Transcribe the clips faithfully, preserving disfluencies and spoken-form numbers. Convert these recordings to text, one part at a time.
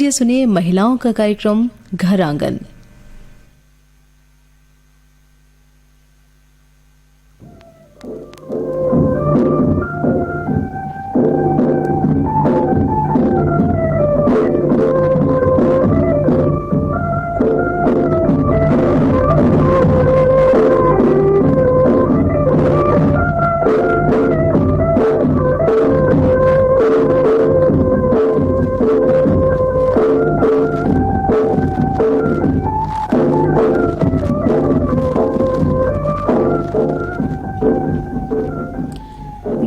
ये सुनिए महिलाओं का कार्यक्रम घर आंगन।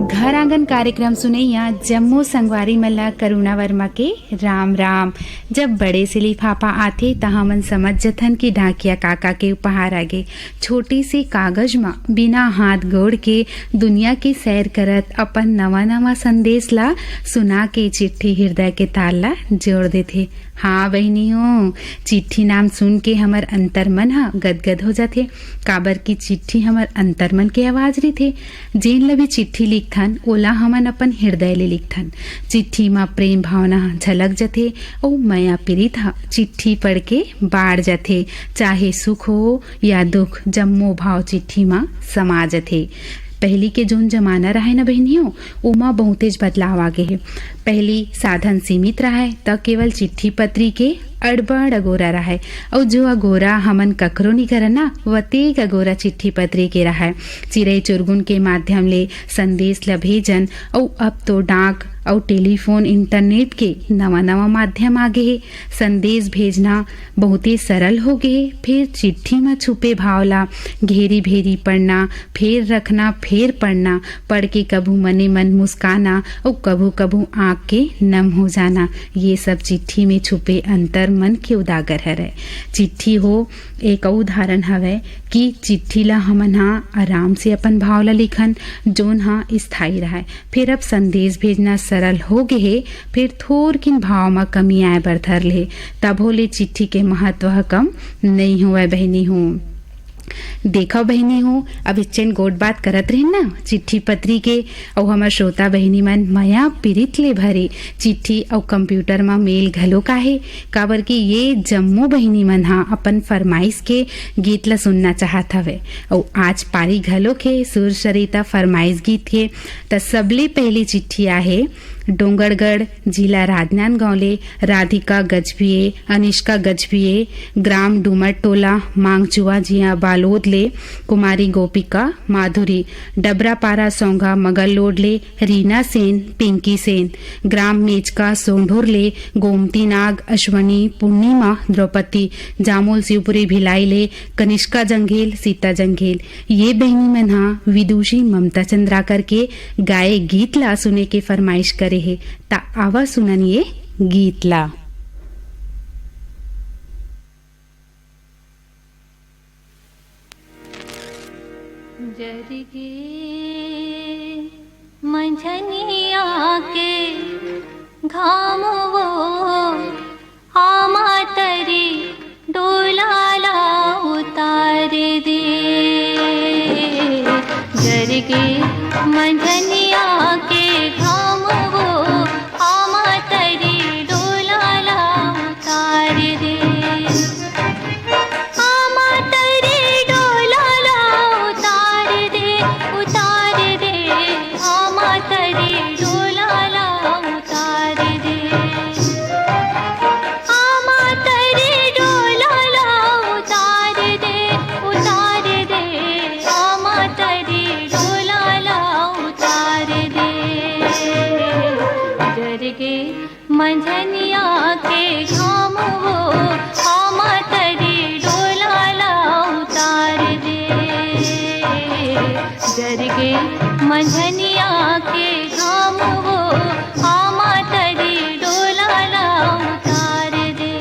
घर आंगन कार्यक्रम सुनइया जम्मो संगवारी मन ला करुणा वर्मा के राम राम। जब बड़े से लिफाफा आथे, त हमन समझ जथन कि डाकिया काका के उपहार आगे। छोटी सी कागज म बिना हाथ गोड़ के दुनिया के सैर करत अपन नवा-नवा संदेश ला सुना के चिट्ठी हृदय के तार ला जोड़ देथे। हाँ बहिनी हो, चिट्ठी नाम सुन के हमर अंतरमन ह गदगद हो जाथे, काबर कि चिट्ठी हमर अंतरमन के आवाज रहिथे। जेन ल भी चिट्ठी लिखथन, ओला हमन अपन हृदय ले लिखथन। चिट्ठी म प्रेम भावना ह झलक जथे अउ मया पीरित ह चिट्ठी पढ़ के बाढ़ जथे। चाहे सुख हो या दुख, जम्मो भाव चिट्ठी म समा जथे। पहिली के जोन जमाना रहय न बहिनी हो, ओमा बहुतेच बदलाव आ गे हे। पहिली साधन सीमित रहय, त केवल चिट्ठी पत्री के अड़बड़ अगोरा रहय, अउ जो अगोरा हमन ककरो नी करन ना, वतेक अगोरा चिट्ठी पत्री के रहय। चिरई चुरगुन के माध्यम ले संदेश ल भेजन, अउ अब तो डाक अउ टेलीफोन, इंटरनेट के नवा-नवा माध्यम आ गे हे। संदेश भेजना बहुते सरल हो गे हे। फिर चिट्ठी म छुपे भाव ला घेरी भेरी पढ़ना, फेर रखना, फेर पढ़ना, पढ़ के कभू मने मन मुस्काना अउ कभू कभू आँख के नम हो जाना, ये सब चिट्ठी में छुपे अंतर मन के उदागर हरय। चिट्ठी हो एक अउ उदाहरण हवय कि चिट्ठी ला हमन हा आराम से अपन भाव ला लिखन, जोन हा स्थायी रहय। फेर अब संदेश भेजना सरल हो गे हे, फेर थोरकिन भाव म कमी आय बर धर ले, तभो ले चिट्ठी के महत्व ह कम नइ होवय बहिनी हो। देखव बहिनी हो, अब इच्चेन गोठ बात करत रहिन ना चिट्ठी पत्री के, अउ हमर श्रोता बहिनी मन मया पीरित ले भरे चिट्ठी अउ कंप्यूटर म मेल घलोक आहे, काबर कि ये जम्मो बहिनी मन ह अपन फरमाइश के गीत ल सुनना चाहत हवे। अउ आज पारी घलोक हे सुर सरिता फरमाइश गीत के, त सबले पहिली चिट्ठी आहे डोंगरगढ़, जिला राजनांदगांव ले राधिका गजभिये, अनिष्का गजभिये, ग्राम डूमर टोला, मांगचुआ जिया बालोद ले कुमारी गोपिका माधुरी, डबरापारा सौंगा मगल लोड ले रीना सेन, पिंकी सेन, ग्राम मेचका सोंढोर ले गोमती नाग, अश्वनी, पूर्णिमा, द्रौपदी, जामुल शिवपुरी भिलाई ले कनिष्का जंघेल, सीता जंघेल, ये बहिनी मन ह विदुषी ममता चंद्राकर के गाए गीत ला सुने के फरमाइश करे हे, त आवा सुनन ये गीत ला। जरिगे मंझनिया के घाम वो आमा तरी डोला ला उतार दे। जरगे मंझनिया के घाम वो आमा तरी डोला ला उतार दे। आमा तरी डोला ला उतार दे, उतार दे। आमा तरी डोला ला उतार दे। आमा तरी डोला ला उतार दे, उतार दे। आमा तरी डोला ला उतार दे। जरगे मंझनिया के घाम वो, आमा तरी डोला ला उतार दे। जरगे मंझनिया के घाम वो, आमा तरी डोला ला उतार दे।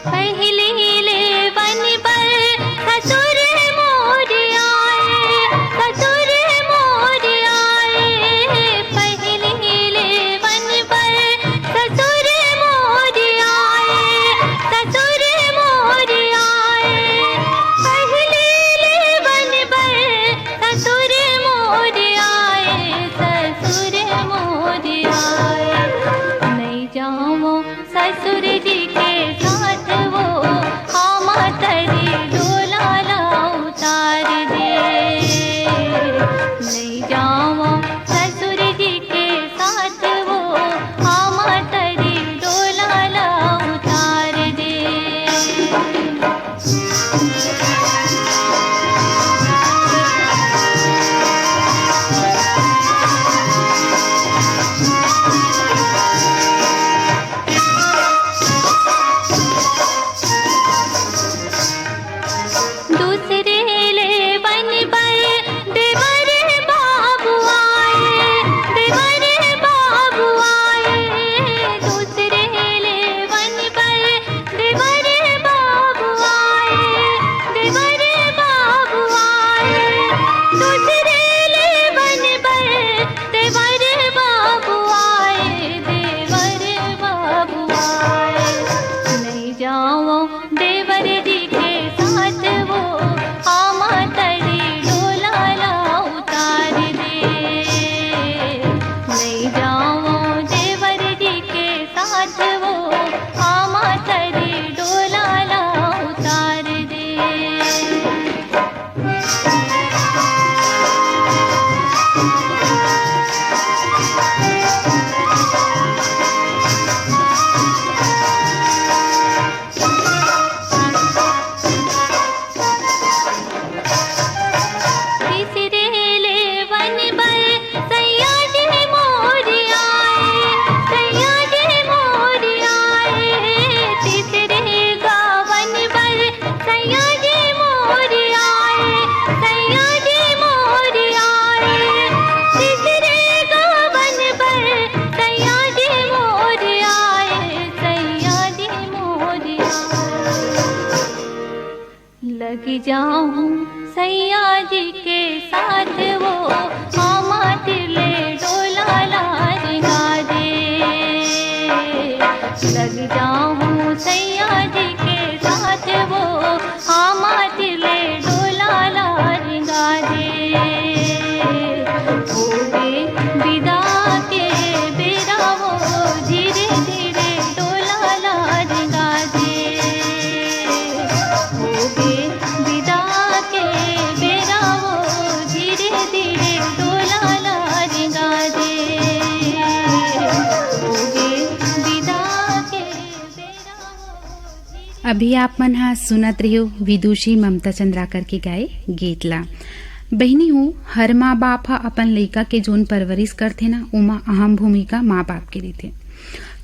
पहली ले वन पर ससुर मोर आए। जाहूँ सैया जी के साथ वो, आमा तिर ले डोला ला रेंगा दे। लग जाहूँ सैया जी के साथ वो, आमा तिर ले डोला ला रेंगा दे। होगे बिदा के बेरा वो, धीरे धीरे डोला ला रेंगा दे। होगे बिदा के बेरा वो, धीरे धीरे डोला ला रेंगा दे। होगे बिदा के बेरा वो, धीरे अभी आप मन ह सुनत रहियो विदुषी ममता चंद्राकर के गाए गीत ला। बहिनी हो, हर माँ बाप ह अपन लइका के जोन परवरिश करथे ना, ओमा अहम भूमिका माँ बाप के रहिथे।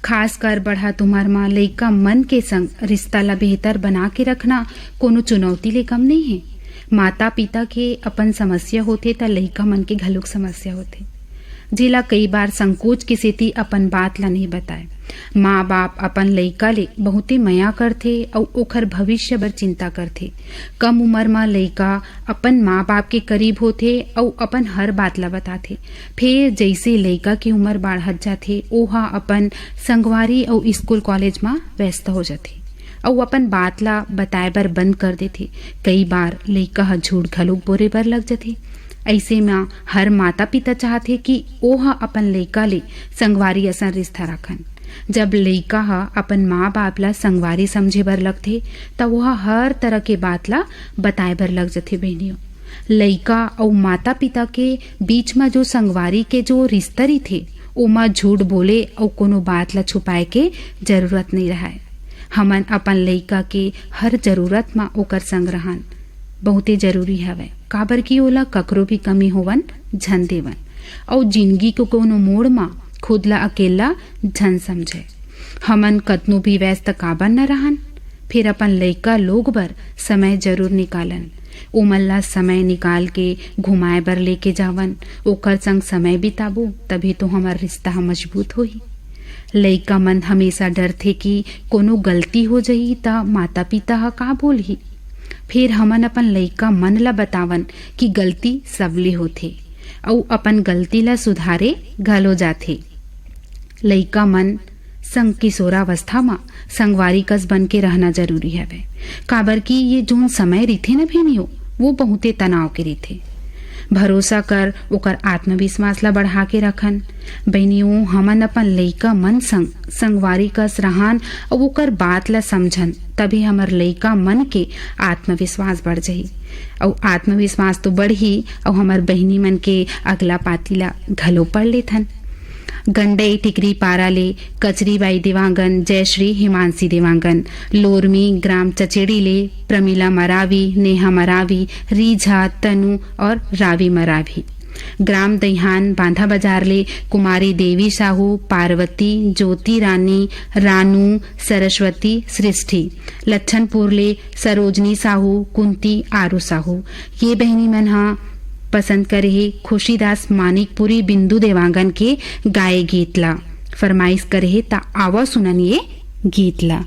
खासकर बढ़त उमर म लइका मन के संग रिश्ता ला बेहतर बना के रखना कोनो चुनौती ले कम नइ हे। माता पिता के अपन समस्या होथे, त लइका मन के घलोक समस्या होथे, जेला कई बार संकोच के सेती अपन बात ला नइ बताय। माँ बाप अपन लइका ले बहुते मया करथे अउ ओखर भविष्य बर चिंता करथे। कम उमर म लइका अपन माँ बाप के करीब होथे अउ अपन हर बात ला बताथे। फेर जइसे लइका के उमर बाढ़त जाथे, ओहा अपन संगवारी अउ स्कूल कॉलेज म व्यस्त हो जाथे अउ अपन बात ला बताए बर बंद कर देथे। कई बार लइका ह झूठ घलोक बोले बर लग जाथे। अइसे म हर माता पिता चाहथे कि ओहा अपन लइका ले संगवारी असन रिश्ता राखन। जब लइका ह अपन माँ बाप ला संगवारी समझे बर लगथे, त ओहा हर तरह के बात ला बताए बर लग जथे बहिनियों। लइका अउ माता पिता के बीच म जो संगवारी के जो रिश्ता रहिथे, ओमा झूठ बोले अउ कोनो बात ला छुपाए के जरूरत नइ रहय। हमन अपन लइका के हर जरूरत म ओकर संग रहन बहुते जरूरी हवय, काबर कि ओला ककरो भी कमी होवन झन देवन, अउ जिनगी के कोनो मोड़ म खुद ला अकेला झन समझय। हमन कतनो भी व्यस्त काबर न रहन, फेर अपन लइका लोग बर समय जरूर निकालन। ओमन ला समय निकाल के घुमाए बर लेके जावन, ओकर संग समय बिताबो, तभी तो हमर रिश्ता ह मजबूत होही। लइका मन हमेशा डरथे कि कोनो गलती हो जही, त माता पिता ह का बोलही। फेर हमन अपन लइका मन ला बतावन कि गलती सबले होथे, अउ अपन गलती ला सुधारे घलो जाथे। लइका मन संग किशोरावस्था म संगवारी कस बन के रहना जरूरी हवय, काबर कि ये जोन समय रहिथे न बहिनी हो, वो बहुते तनाव के रहिथे। भरोसा कर, ओकर आत्मविश्वास ला बढ़ा के रखन। बहिनी हो, हमन अपन लइका मन संग संगवारी कस रहन अउ ओकर बात ला समझन, तभी हमर लइका मन के आत्मविश्वास बढ़ जही। अउ आत्मविश्वास तो बढ़ही, अउ हमर बहिनी मन के अगला पाती ला घलो पढ़ लेथन। गंडई टिकरी पारा ले कचरी बाई देवांगन, जयश्री हिमांशी देवांगन, लोरमी ग्राम चचेड़ी ले प्रमिला मरावी, नेहा मरावी, रीझा, तनु और रावी मरावी, ग्राम दईहान बांधा बाजार ले कुमारी देवी साहू, पार्वती, ज्योति रानी, रानू, सरस्वती, सृष्टि, लच्छनपुर ले सरोजनी साहू, कुंती, आरू साहू, ये बहिनी मन ह पसंद करे हे खुशीदास मानिकपुरी बिंदु देवांगन के गाए गीत ला। फरमाइश करे हे, त आवा सुनन ये गीत ला।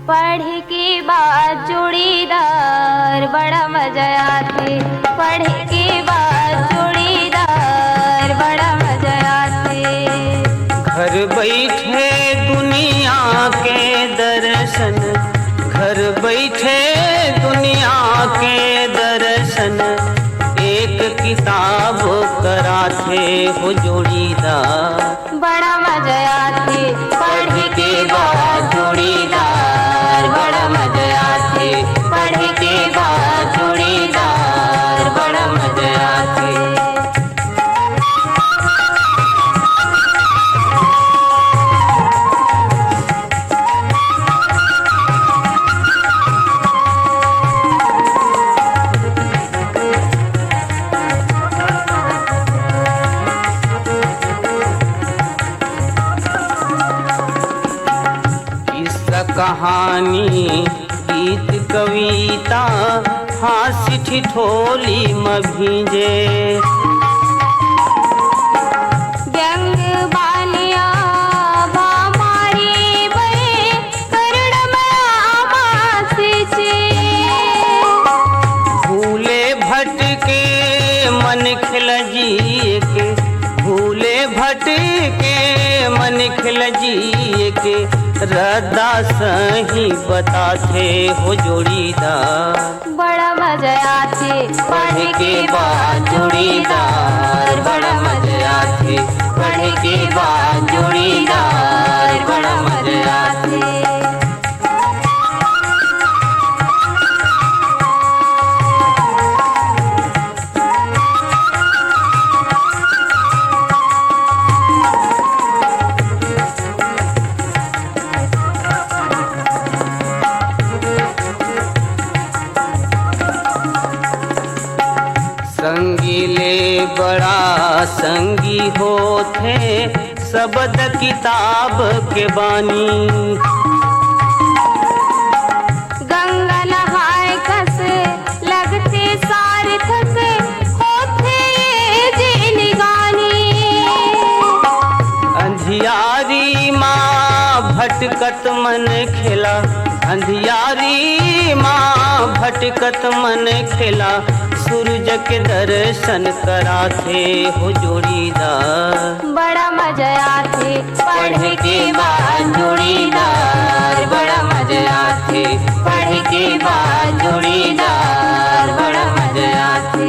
पढ़े के बाद जोड़ीदार बड़ा मजा आथे, पढ़े के बाद जोड़ीदार बड़ा मजा आथे। घर बैठे दुनिया के दर्शन, घर बैठे दुनिया के दर्शन, एक किताब कराथे हो जोड़ीदार। बड़ा मजा आथे पढ़े के बाद जोड़ीदार, बड़ा मजा आथे पढ़े के बाद जोड़ीदार, बड़ा मजा आथे। किस्सा कहानी, गीत कविता, हाँसी ठिठोली म भींजे। व्यंग बानिया भामारी बे, करुण मया जिए के रद्दा सही बताथे हो जोड़ीदार। बड़ा मजा आथे पढ़े के बाद जोड़ीदार, बड़ा मजा आथे पढ़े के बाद जोड़ीदार, बड़ा मजा आथे। संगी ले बड़ा संगी होथे, सबद किताब के बानी। गंगा नहाए कस लगथे सार्थक होथे ये जिनगानी। अंधियारी मा भटकत मन खेला, अंधियारी मा भटकत मन खेला, सूरज के दर्शन कराथे हो जोड़ीदार। बड़ा मजा आथे पढ़े के बाद जोड़ीदार, बड़ा मजा आथे पढ़े के बाद जोड़ीदार, बड़ा मजा आथे।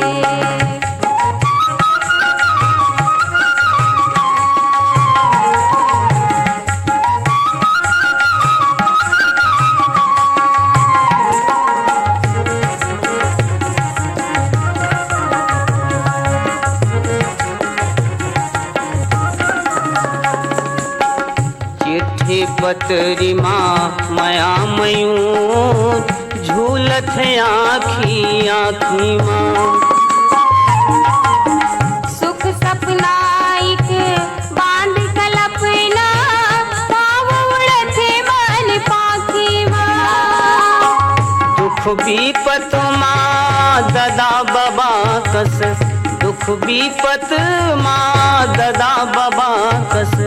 चिट्ठी पतरी मा मया मयूर झूलत हे आँखी आँखी मा। सुख सपना एक बांध कल्पना, पाँव उड़त हे मन पाँखी मा। दुख विपत मा ददा बबा कस, दुख विपत मा ददा बबा कस,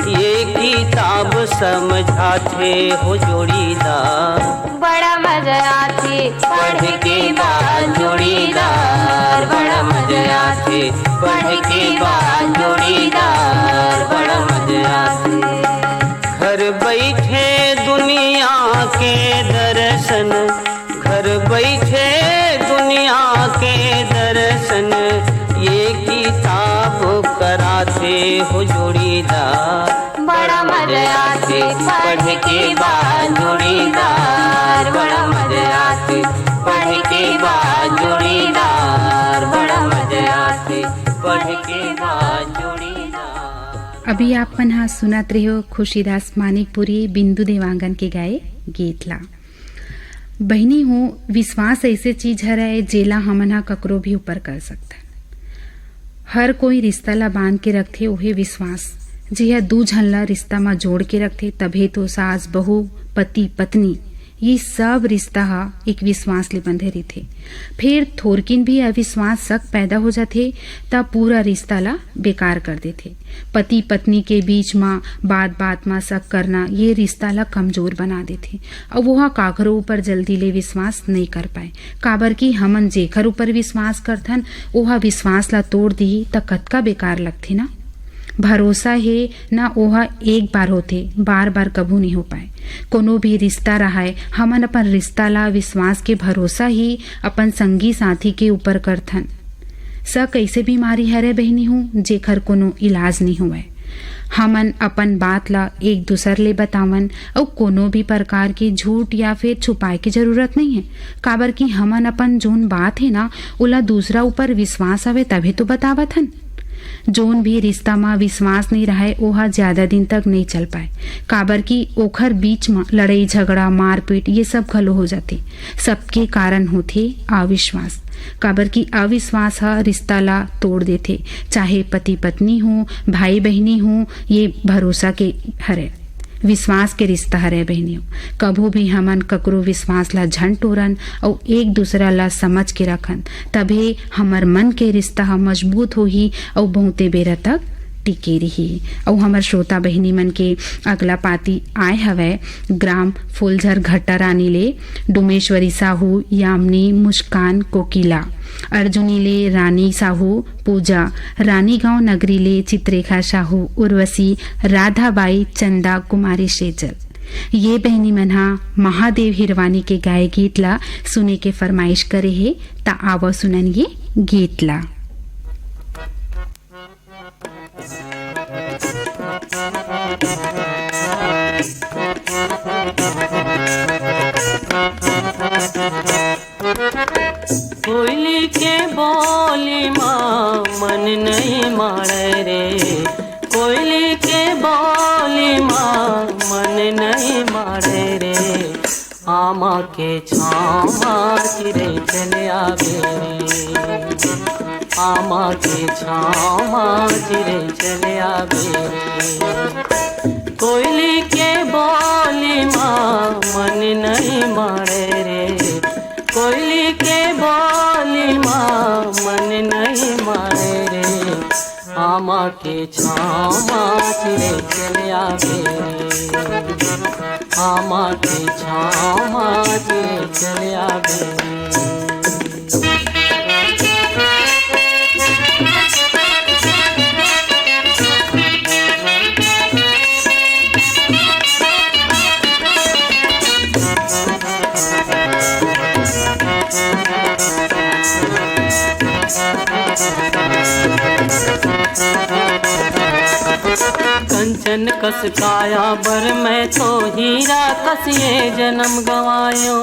ये किताब समझाथे हो जोड़ीदार। बड़ा मजा आथे पढ़े के बाद जोड़ीदार, बड़ा मजा आथे पढ़े के बाद जोड़ीदार, बड़ा मजा आथे। घर बैठे दुनिया के दर्शन, घर बैठे दुनिया के दर्शन, ये किताब कराथे हो जोड़ीदार। बड़ा मजा आथे पढ़े के बाद जोड़ीदार, बड़ा मजा आथे पढ़े के बाद जोड़ीदार, बड़ा मजा आथे पढ़े के बाद जोड़ीदार। अभी आप मन ह सुनत रहे हो खुशीदास मानिकपुरी, बिंदु देवांगन के गाए गीत ला। बहिनी हो, विश्वास ऐसे चीज हरय, जेला हमन ह ककरो भी ऊपर कर सकथन। हर कोई रिश्ता ला बांध के रखथे, ओहे विश्वास, जेहा दू झन ला रिश्ता म जोड़ के रखथे, तभे तो सास, बहू, पति, पत्नी, ये सब रिश्ता ह एक विश्वास ले बंधे रहिथे। फेर थोरकिन भी अविश्वास, शक पैदा हो जाथे, त पूरा रिश्ता ला बेकार कर देथे। पति पत्नी के बीच म बात-बात म शक करना ये रिश्ता ला कमजोर बना देथे। अउ ओहा काकरो ऊपर जल्दी ले विश्वास नइ कर पाए, काबर कि हमन जेखर ऊपर विश्वास करथन, ओहा विश्वास ला तोड़ दिही, त कतका बेकार लगथे ना। भरोसा हे ना, ओहा एक बार होथे, बार-बार कभू नइ हो पाए। कोनो भी रिश्ता राहय, हमन अपन रिश्ता ला विश्वास के भरोसा ही अपन संगी साथी के ऊपर करथन। शक अइसे बीमारी हरे बहिनी हो, जेखर कोनो इलाज नइ होवय। हमन अपन बात ला एक दूसर ले बतावन अउ कोनो भी प्रकार के झूठ या फिर छुपाए के जरूरत नइ हे, काबर कि हमन अपन जोन बात हे ना, ओला दूसरा ऊपर विश्वास हवे तभे तो बतावत हन। जोन भी रिश्ता म विश्वास नइ रहय, ओहा ज्यादा दिन तक नइ चल पाए, काबर कि ओखर बीच म लड़ई झगड़ा, मारपीट ये सब घलो हो जाथे। सबके कारण होथे अविश्वास, काबर कि अविश्वास ह रिश्ता ला तोड़ देथे, चाहे पति पत्नी हो, भाई बहिनी हो, ये भरोसा के हरे, विश्वास के रिश्ता हरे बहिनी हो। कभू भी हमन ककरो विश्वास ला झन टोरन अउ एक दूसरा ला समझ के रखन, तभे हमर मन के रिश्ता ह मजबूत होही अउ बहुते बेरा तक टिके रिही। अउ हमर श्रोता बहिनी मन के अगला पाती आय हवय ग्राम फूलझर घट्टा रानी ले डुमेश्वरी साहू, यामिनी, मुस्कान, कोकिला, अर्जुनी ले रानी साहू, पूजा, रानीगांव नगरी ले चित्रेखा साहू, उर्वशी, राधाबाई, चंदा, कुमारी शेजल। ये बहिनी मन ह महादेव हिरवानी के गाए गीत ला सुने के फरमाइश करे हे, त आवव सुनन ये गीत ला। कोयली के बोली मा मन नहीं मारे रे, कोयली के बोली मा मन नहीं मारे रे। आमा के छाँव मा चिरई चले आबे रे, आमा के छाँव मा चिरई चले आबे रे। कोयली के बोली मा मन नहीं मारे रे, कोयली के बोली मा मन नहीं मारे रे। आमा के छाँव मा चिरई चले आबे रे, आमा के छाँव मा चिरई चले आबे रे। कंचन कस काया बर मैं तो हीरा कस ये जन्म गंवायो।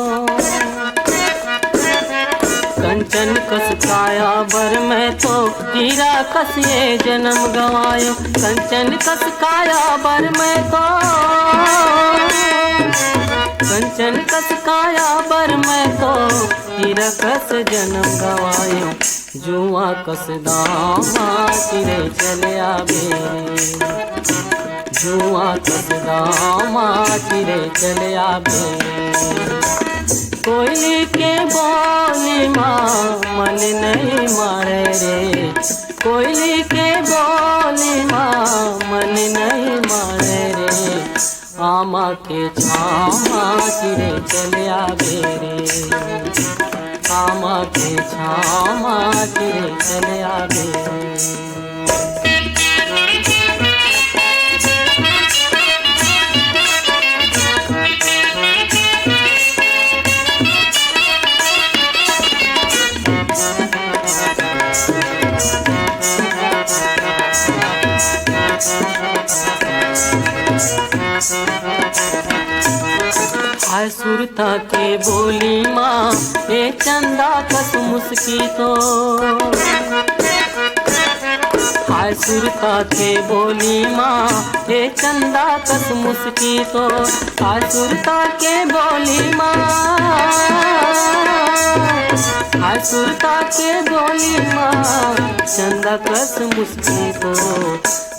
कंचन कस काया बर मैं तो हीरा कस ये जन्म गंवायो। कंचन कस काया बर मैं तो, कंचन कस काया बर मैं तो हीरा कस जन्म गंवायो। जुआँ कस दाँव मा चिरई चले आबे रे, जुआँ कस दाँव मा चिरई चले आबे रे। कोयली के बोली मा मन नहीं मारे रे, कोयली के बोली मा मन नहीं मारे रे। आमा के छाँव मा चिरई चले आबे रे, आमा के छाँव मा चिरई चले आबे रे। हाय सुरता के बोली मा ए चंदा कस मुस्की तो, हाय सुरता के बोली मा ए चंदा कस मुस्की तो, हाय सुरता के बोली मा, हाय सुरता के बोली मा चंदा कस मुस्की तो।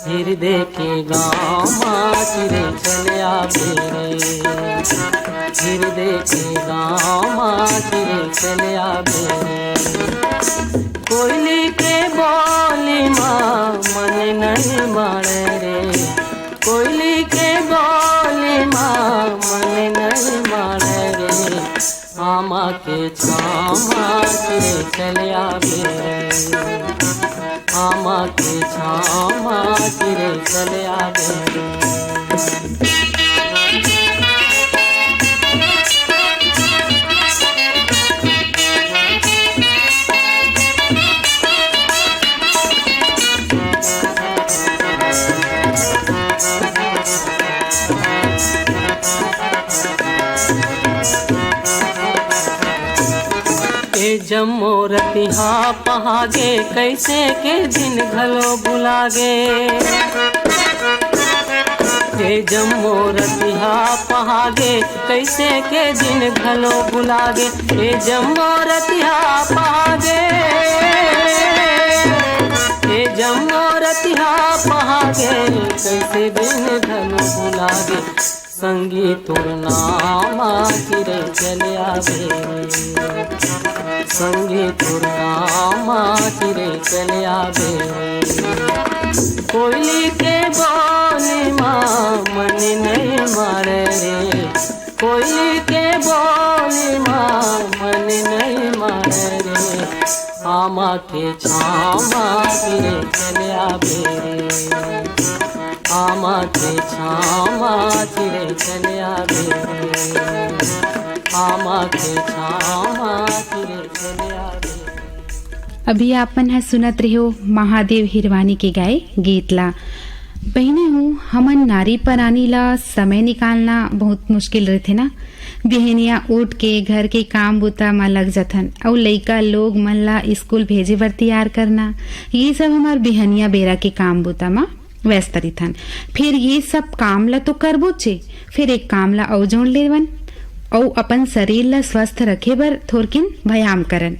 हिरदे के गाँव मा चिरई चले आबे रे, हिरदे के गाँव मा चिरई चले आबे रे। कोयली के बोली मा मन नहीं मारे रे, कोयली के बोली मा मन नहीं मारे रे। आमा के छाँव मा चिरई चले आबे रे, आमा के छाँव मा चिरई चले आबे रे। ए जम्मो रतिहा पहागे, कइसे के दिन घलो बुलागे। ए जम्मो रतिहा पहागे, कइसे के दिन घलो बुलागे। ए जम्मो रतिहा पहागे, ए जम्मो रतिहा पहागे, कइसे दिन घलो बुलागे। संगी तोर नाम चिरई चले आबे, संगी तोर नाम चिरई चले आबे। कोयली के बोली मा मन नहीं मारे रे, कोयली के बोली मा मन नहीं मारे रे। आमा के छामा चिरे चले आबे रे, आमा के छामा चिरे चले आबे रे, आमा के छामा चिरे चले आबे रे। अभी आपन ह सुनत रहो महादेव हिरवानी के गाए गीत ला। बहिनी हूँ, हमन नारी परानी ला समय निकालना बहुत मुश्किल रहिथे ना। बिहनिया उठ के घर के काम बूता म लग जथन, अउ लइका लोग मन ला स्कूल भेजे बर तैयार करना, ये सब हमार बिहनिया बेरा के काम बूता म व्यस्त रहिथन। फिर ये सब काम ला तो करबोचे, फिर एक काम ला अउ जोड़ लेवन, अउ अपन शरीर ला स्वस्थ रखे बर थोरकिन व्यायाम करन।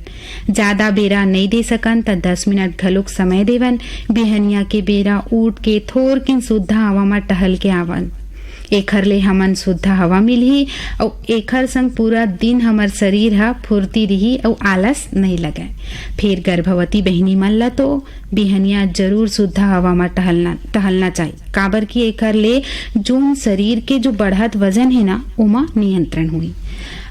ज्यादा बेरा नइ दे सकन त दस मिनट घलोक समय देवन। बिहनिया के बेरा उठ के थोरकिन शुद्ध हवा म टहल के आवन। एखर ले हमन शुद्ध हवा मिलही, अउ एखर संग पूरा दिन हमर शरीर ह फुर्ती रिही अउ आलस नइ लगय। फिर गर्भवती बहिनी मन ला तो बिहनिया जरूर शुद्ध हवा म टहलना, टहलना चाही, काबर कि एकर ले जोन शरीर के जो बढ़त वजन हे ना, ओमा नियंत्रण होही।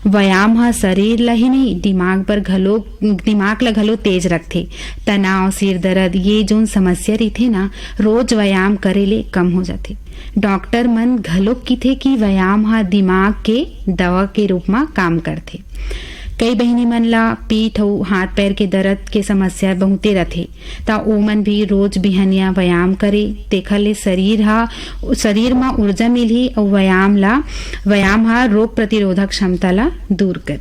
व्यायाम ह शरीर ला ही नहीं, दिमाग पर घलो, दिमाग ला घलो तेज रखथे। तनाव, सिर दर्द, ये जोन समस्या रहिथे ना, रोज व्यायाम करे ले कम हो जाथे। डॉक्टर मन घलो किथे कि व्यायाम ह दिमाग के दवा के रूप म काम करथे। कई बहिनी मन ला पीठ अउ हाथ पैर के दर्द के समस्या बहुते रथे, त ओमन भी रोज बिहनिया व्यायाम करे, तेखर ले शरीर ह, शरीर म ऊर्जा मिलही अउ व्यायाम ला, व्यायाम ह रोग प्रतिरोधक क्षमता ला दूर कर।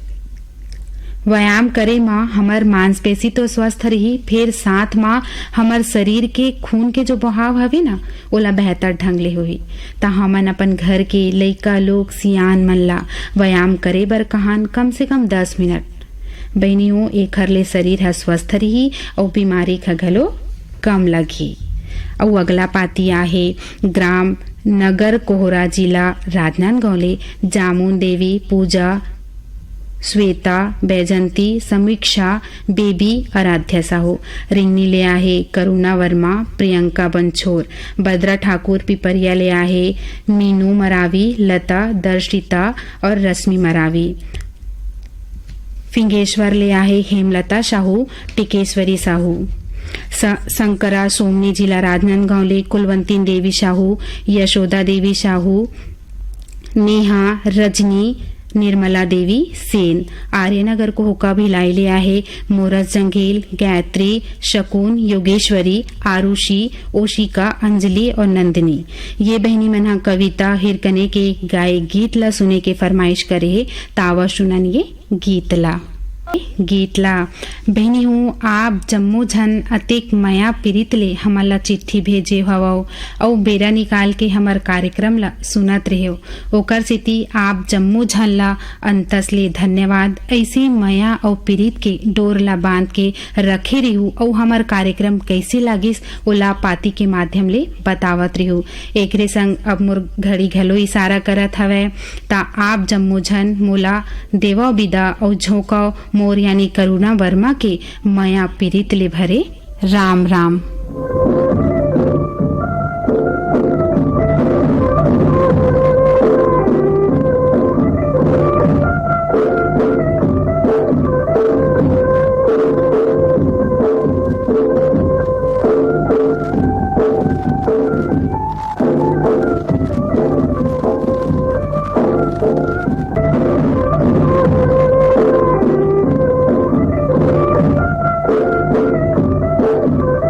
व्यायाम करे म हमर मांसपेशी तो स्वस्थ रही, फेर साथ म हमर शरीर के खून के जो बहाव हवे ना, ओला बेहतर ढंग ले होही। त हमन अपन घर के लइका लोग, सियान मन ला व्यायाम करे बर कहान, कम से कम दस मिनट। बहिनी हो, एखर ले शरीर ह स्वस्थ रही अउ बीमारी ह घलो कम लगही। अउ अगला पाती आहे ग्राम नगर कोहरा, जिला राजनांदगांव ले जामुन देवी, पूजा, श्वेता, बैजंती, समीक्षा, बेबी, आराध्या साहू। रिंगनी ले आहे करुणा वर्मा, प्रियंका बनछोर। बद्रा ठाकुर पिपरिया ले आहे मीनू मरावी, लता, दर्शिता और रश्मि मरावी। फिंगेश्वर ले आहे हेमलता साहू, टिकेश्वरी साहू। स-, शंकरा सोमनी, जिला राजनांदगांव ले कुलवंतीन देवी साहू, यशोदा देवी साहू, नेहा, रजनी, निर्मला देवी सेन। आर्यनगर कोहका भिलाई ले आहे मोरस जंघेल, गायत्री, शकुन, योगेश्वरी, आरुषि, ओशिका, अंजलि और नंदिनी। ये बहिनी मन ह कविता हिरकने के गाए गीत ला सुने के फरमाइश करे हे, त आवा सुनन ये गीत ला। गीत ला। बहिनी हूँ, आप जम्मो झन अतेक मया पीरित ले हमन ला चिट्ठी भेजे हवव अउ बेरा निकाल के हमर कार्यक्रम ला सुनत रहेव, ओकर सेती आप जम्मो झन ला अंतस ले धन्यवाद। ऐसे मया अउ पीरित के डोर ला बांध के रखे रेहू अउ हमर कार्यक्रम कैसे लागिस, ओला पाती के माध्यम ले बतावत रेहू। एकरे संग अब मोर घड़ी घलो इशारा करत हवय, त आप जम्मो झन मोला देवव बिदा अउ झोंकव मोर यानी करुणा वर्मा के मया पीरित ले भरे राम राम।